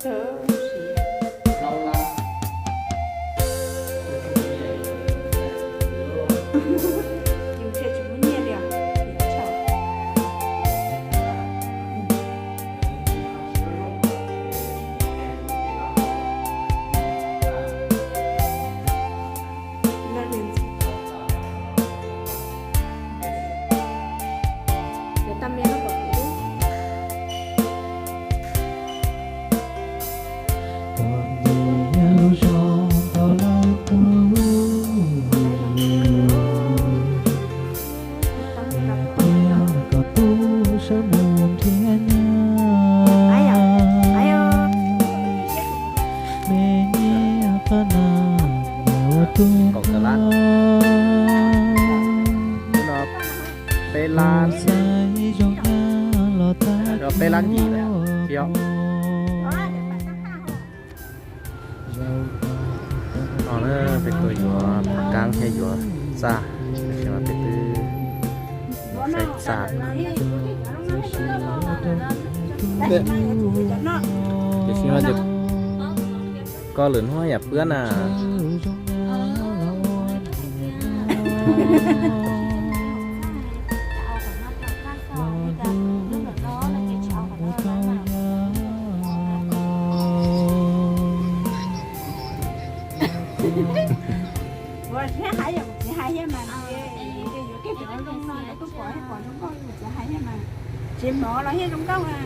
Tom ntej lub zos tau lawv pub, thiab kom tub sawv mus nrhiav nyab. Me nyab qab no, ua tub ntxhais, peb lab, peb lab yim lawm. No peb tuaj yuav paj kab thiab yuav txaj, tab sis mas peb twb saib txaj. Tiam sis mas koj lwm hnub yam pwb na. Ua thiab hais yog kuv txiv hais thiab mas, yuav kiag cov zoo no lawv kuj pom pom zoo nkauj, kuv txiv hais thiab mas, tsis mov los thiab zoo nkauj a.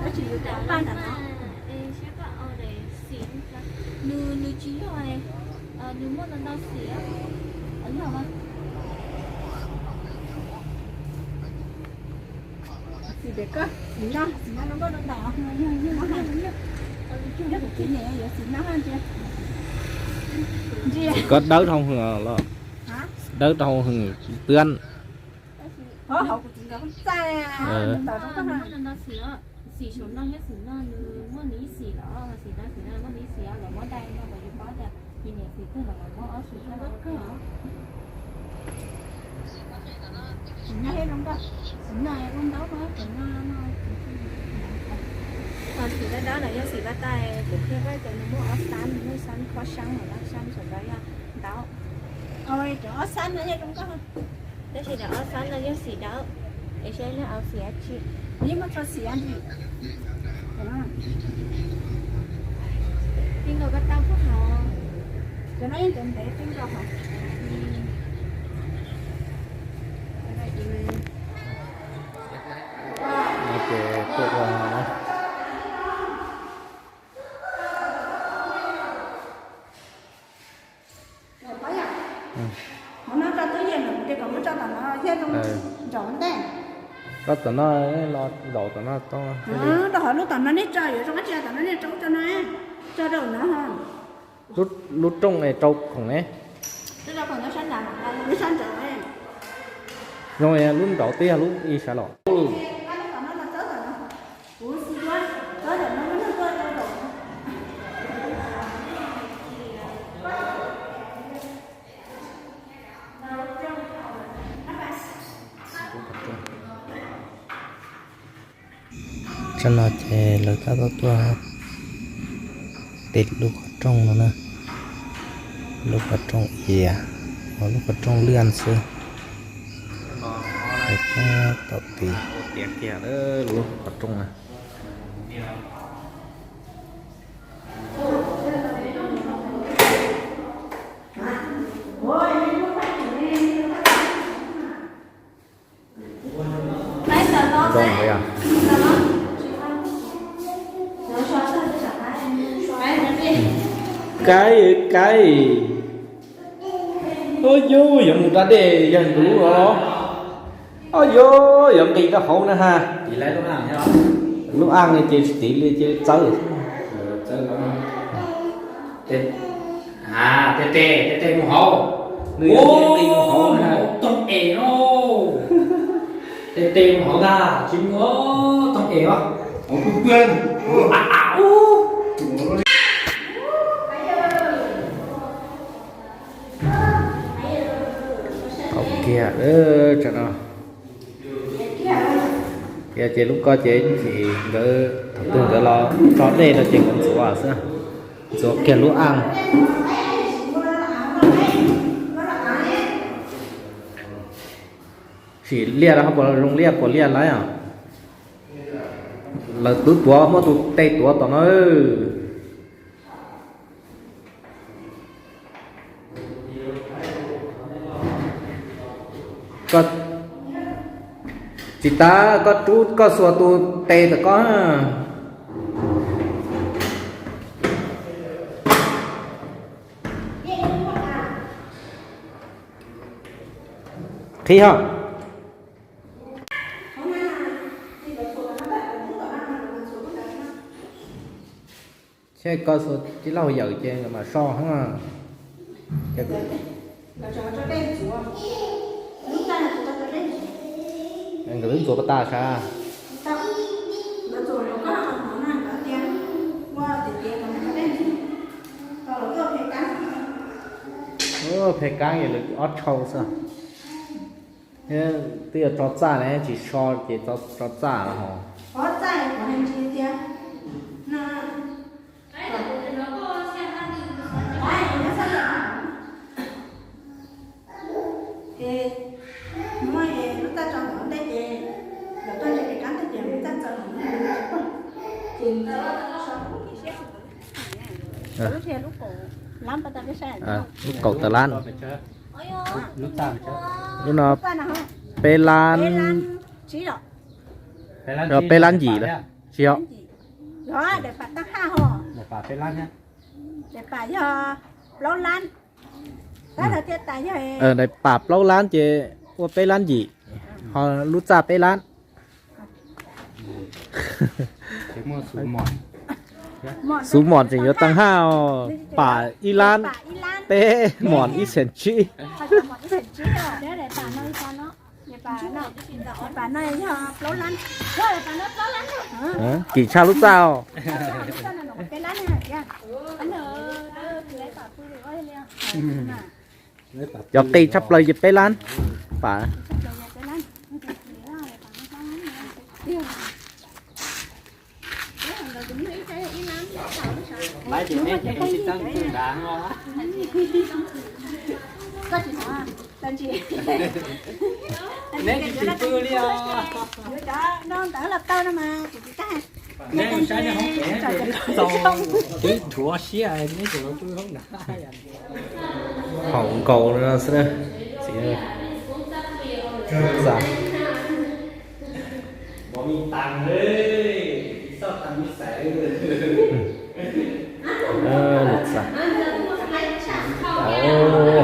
Tab sis yus cov paj ntawm no, nws, nws tsis yog, nws muaj ntau ntau xim, yog mas. Xim pem koj, xim no, xim no zoo nkauj rau ntawm, yog kuv txiv niam yuav xim no ntsia. Koj dawb dhau hwv los, dawb dhau hwv pwb. Hauv kuv txiv nkawd txaj, ntawm zoo nkauj ntau xim. Xim saum no thiab xim no nws muaj nws ib xim los, xim no xim no muaj nws ib xim, lawv muab dai no kom yus paub tias nws niam xim twg los lawv muab ob xim rau. Xim no thiab zoo nkauj, xim no zoo ntau, xim no no. Ho xim dawb dawb no yog xim vaj tais, kuv qhia koj tias nws muaj ob xab, nws muaj xab khob xab los laj xab, saum ntawd yog ntau. Cov ob xab no yog zoo nkauj. Tab sis cov ob xab no yog xim dawb, es saib nej au xim dab tsi. Yeej muaj txhua xim ntsis. Tij nkaus koj tau puag hauv. Cov no yeej ntev ntev tij nkaus hauv. Ces tuaj ua no na. Hauv no tso twj ywm lawm ces kom muab tso tom no thiab, zoo ntsaum ntej. Koj tom no los zaum tom no tau. Rau qhov lub tom no nej tso yuav zoo dab tsi, tom no nej rau tso no, tso rau no ho. Lub rooj es rau khoom ne? Lub sab nraud, lub sab nraud. Zoo lub nraud twb yog lub ib sab los. Tsam no ces lawv tab tom tuaj tiv lub qhov rooj no na. Lub qhov rooj iav, lub qhov rooj liaj xwb. Lawv tab tom tiv. Lub qhov rooj na. Zoo yog. Kaib, kaib. Ub, yus yuav mus da dej yog ntuv los. Ub, yus yuav nqis rau hauv na ha. Lub aj ces tsis tiv li ces txawb. Tes tes, tes tes mus hauv. Nws yuav nqis mus hauv na. Toog es no. Tes tes mus hauv ntag, tsis mus toog es os. Hauv pw pw. Thaum kiag Tiag, tsam no tiag ces lub ko ces tsis, nkawd thaum twg nkawd los tso dej rau ces nkawd ntxuav xwb, ntxuav kiag lub aj. Sim liaj rau ho puas zoo liaj puas liaj lawm os. Lawv twb tuav muab tus tes tuav tom no. Tsis tas koj rub koj xuas tus tes tom koj. Qhib ho. Ces koj xuas tib lauj yawm ces nkawd mam so. Nkawd twb ntxuav pas tas sav. Phem kab yog lawv ob tshau xwb. Twb yog tso txaj ne, tsis so ces tso txaj los ho. Lub kaum tawm lab. Lub no peb lab, peb lab yim lawm. Tsis yog. Daim pam plaub lab ces ua peb lab yim, ho lub txaj peb lab. Xuv mom tseem yuav tag haj os, pam ib lab, peb mom ib xees tsib. Kim tshaj lub txaj os. Cov qis tshaj plaws ces peb lab, pam. Neb tsis tsis pw li os. Neb saib neb hoob pem ces txaus, twb dhuav siab neb tseem los pw hoob nrad. Haum nkaus no xwb.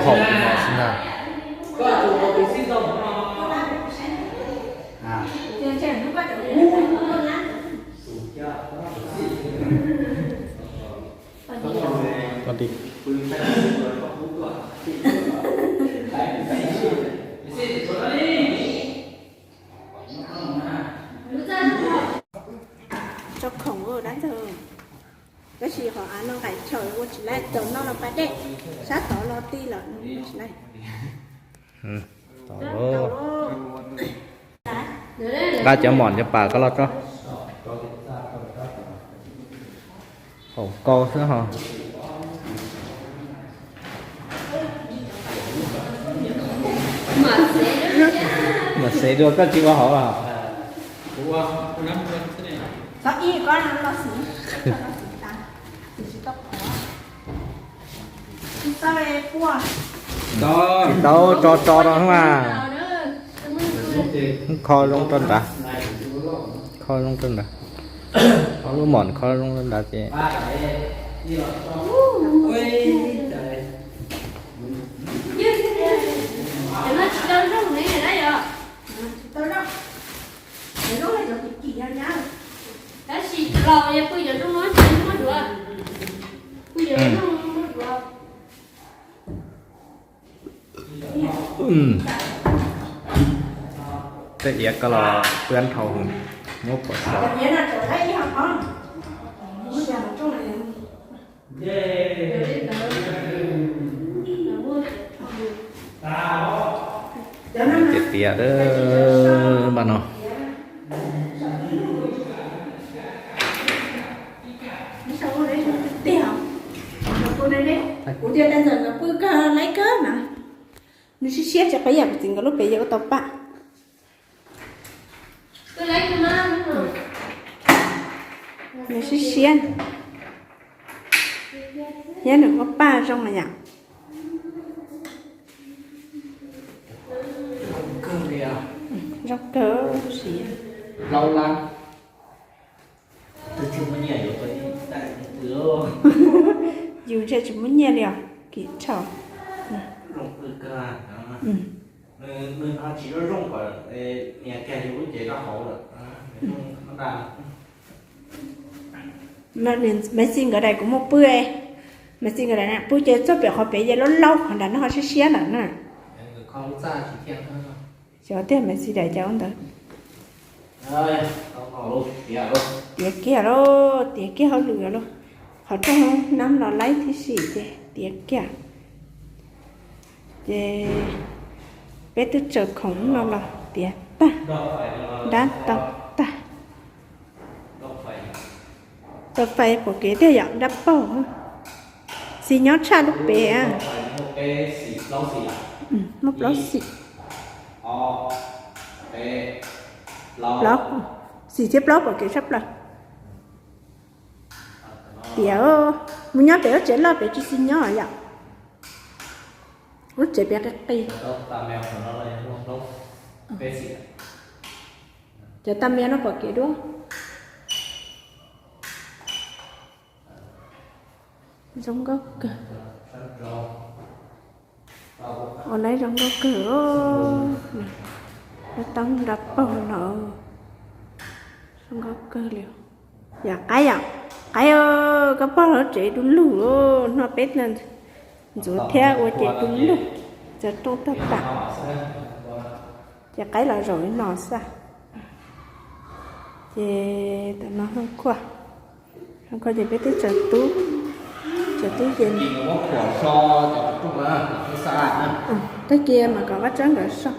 Haum no xwb na. Tso khoom dab ntxwg, tab sis qhov av no nqaim chaw ua tsis laij, caum no los pas dej, sab tod los ti lawm no tsis laij. Nqa cov mom cov pam koj los tso. Haum nkaus xwb ho. Mam xev dua koj tsis ua hauv los. Tsis tau tso tso rau mas. Kho zoo rau nrad. Kho zoo rau nrad. Kho lub mom kho zoo rau nrad ces. Tab sis los pw cov zoo no ces muab duav, pw cov zoo muab duav. Tej iav ko los pw dhau, muab pov so. Tiav tiav, npaj no. Kuv tias ntxawm nkawd pw kawg laib kawg na. Nws siab siab tsis qhib yam kuv txiv nkawd lub pem yog ua tau paj. Nws siab siab. Thiab nws ua paj zoo na yom. Zoo kawg siab. Yus ntshe tsis muaj nyiaj li os, kim thaum. Maiv Xis nkawd daim kuv muaj pw, Maiv Xis nkawd daim pw ces txog pem qhov pem yej laub laub qhov nram no ho siab siab lawm na. Xyov tiag Maiv Xis daim cas ua ntawd. Tiav kiag lauj, tiav kiag hauj lwm lauj. Qhov rooj nab los laib tib si ces tiav kiag. Ces peb twb tsaws khoom no los tiav tag, dab tau tag. Tau fais pom kev tiag yom, dab paug. Xis nyob tshaj lub pem. Muaj plaub xim. Plaub, xim thiab plaub pom kev tshaj plaws. Tiav, mus nyob pem lub tsev loj pem tsis xis nyob yom. Lub tsev pem qis qis. Cov tag meo no pom kev dua. Zoo nkauj kawg. Ua laib zoo nkauj kawg. Lub taub nrab paug no zoo nkauj kawg li. Yam qaib yom, qaib, koj pog lub tsev du lug, noj peb ntxuav thiab ua ces du lug, tsaws rooj tag pam. Ces qaib los zaum li no xwb. Ces tam no haj khuaj, haj khuaj ces peb twb tsaws tub, tsaws tub yees. Tag kis mas kom Vaj Tsawb nkawd so.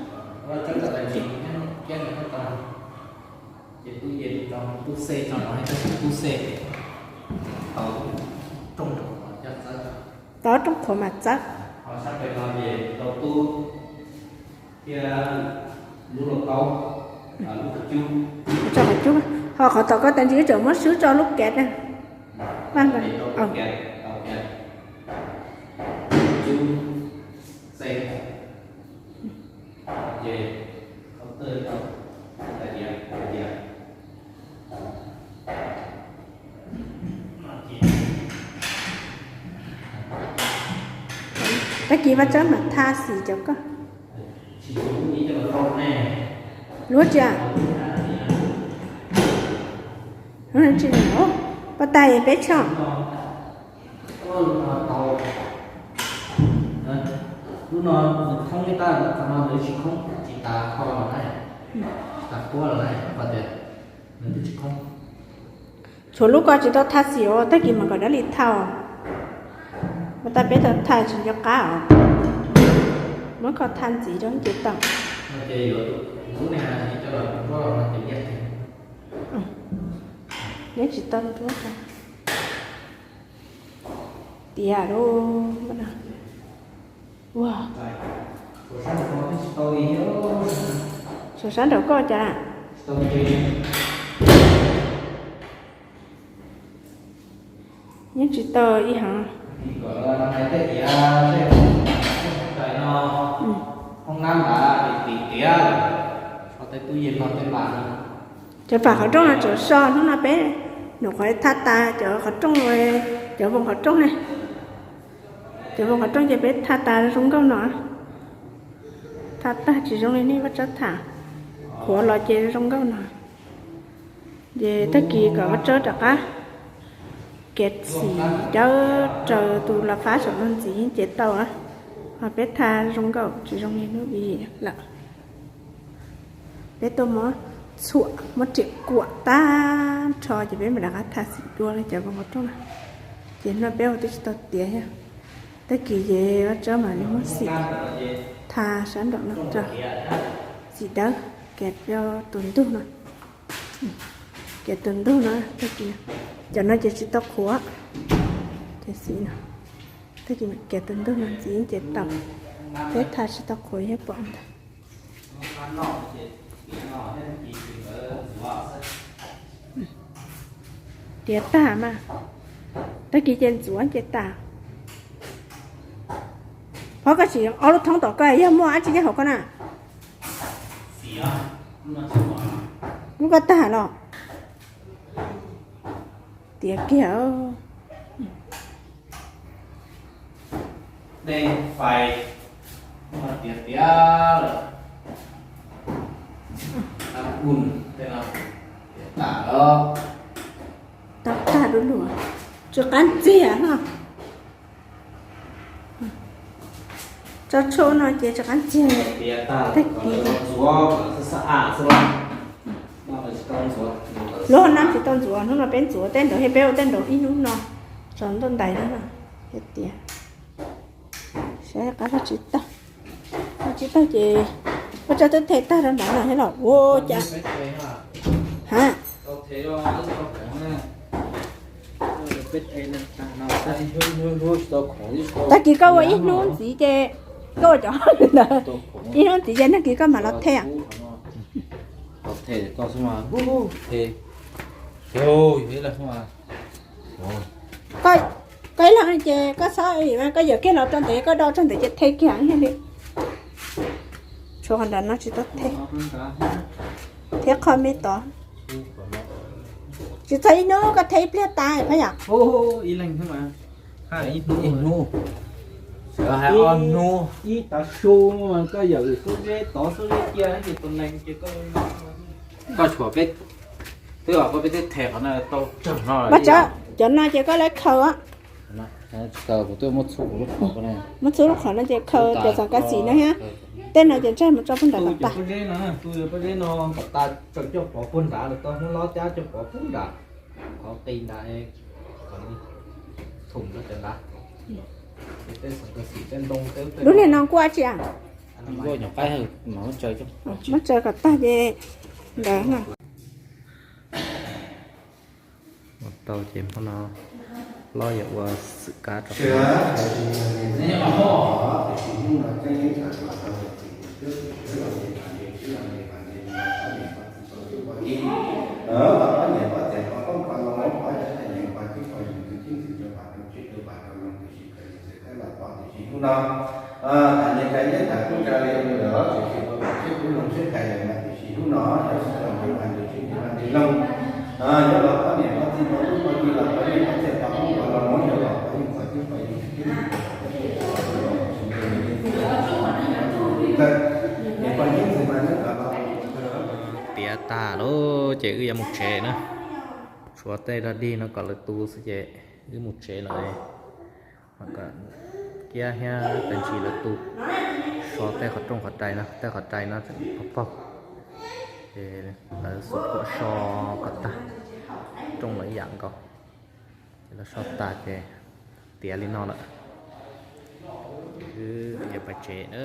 Tau rooj qhuav mas txawb. Tso qhov cub, ho qhov tom koj tas ntsis wb tseem muab swb tso lub kav na. Tag kis Vaj Tsawb mam tha xim cov koj. Luab tsis, tsis, pov tais peb tsho. Lub no nws thoob ib tag, qhov no nws tsis khoob, tsis tas kho los na, tsis tas khuab los na, pov tias nws twb tsis khoob. Tshuav lub ko tsis tau tha xim os, tag kis mas kom dab li tha os. Mas tas peb tau tha tsis nco qab os. Muab kho tha ntxiv rau ces tau. Neb tsis tau nruab rau. Tiav lauj. Ua, saum sab nraum koj cas? Yeej tsis tau ib hov. Cov pam qhov rooj no tseem so, hnub no peb nyuam qhuav tha tas cov qhov rooj, cov voos qhov rooj ne. Cov voos qhov rooj ces peb tha tas zoo nkauj no. Tha tag tsis zoo li nej Vaj Tsawb tham, qhuav los ces zoo nkauj no. Ces tag kis kom Vaj Tsawb rov qab kev xim cawb raws tus los fab saum no ntxiv ces tau. Ho peb tha zoo nkauj tsis zoo li hnub i lawm. Peb tuaj muab txhuam muab riam kuam tag nrho ces peb mam rov qab tha xim dua li cov voos qhov rooj na. Ces no peb ua twb tsis tau tiav thiab. Tag kis ces Vaj Tsawb mam li muab xim tha. Tha sab nraum no rau txiv dawb, kev rau tus ntug no, kev tus ntug no, cov no ces tsis tau qhuav, ces xim no, kev tus ntug no ntxiv ces tau, peb tha tsis tau qhuav yog pom ntag. Tiav tag mas, tag kis ces ntxuav ces tag. Phob koj tsis ob lub thoob tom koj yog muaj dab tsi nyob hauv koj na? Lub koj tag los? Tiav kiag. Dej fais tiav tiav lawm. Ab, tej no tiav tas lawm. Tau tag du lug, tsis qab ntxiag no. Tso tshuaj no ces tsis qab ntxiag. Tiav tag, tag kis ntxuav xwb xwb. Lub hauv no tsis tau ntxuav, hnub no peb ntxuav tej nraud thiab, peb ua tej nraud ib hnub no, tsaus ntuj ntais no. Hais tias saib qab tsis tau, qab tsis tau ces ua tsaug twb the tag rau nrad no thiab los ua cas. Ha, tag kis koj ua ib hnub ntxiv ces, koj ua cov ntawd, ib hnub ntxiv ces nag kis koj mam los the. Koj ib leeg ces koj txhob, koj yawm kiag los rau ntawd, koj do tso ntawd ces the kiag li. Tshuav qhov nrad no tsis tau the, thiab qhov me tod. Tsis txog ib hnub koj the ib pliag tas phab yom. Ib hnub, ib hnub, ib tav su mas koj yawm xub zeb tod xub zeb cia ces tus neeg ces koj, koj tshuav peb, twb os koj peb thiaj them qhov no tau tsawg no. Cov no ces koj lawv khaws, tsis khaws, kuv twb muab txhub kuv lub qhov, muab txhub lub qhov no ces khaws cov xav kav xim no thiab. Tej no ces ntsaj mus tso puag nram tom tas. Pob zeb no, pob zeb no tom tas tsaws coj pov puag nrad los tau, hnub lob cab coj pov puag nrad, qhov qis nrad, thoom rau cov nrad. Lub niag no kuj dab tsi a? Muab tsaws kom tag ces ntawd no. Ua tau ces hmo no hlob yuav ua xwm kab rau. Tiav tag lawm ces wb yuav mus tsev na. Tshuav tej dog dig no kom lawv tu xwb ces wb mus tsev lawm. Kiab thiab tais ntsis lawv tu, so tej qhov rooj qhov rais no, tej qhov rais no tseem paug paug, ces lawv xub phuam so kom tag, rooj lawv yam nkaus, ces lawv so tas ces tiav li no lawm. Wb yuav pais tsev na.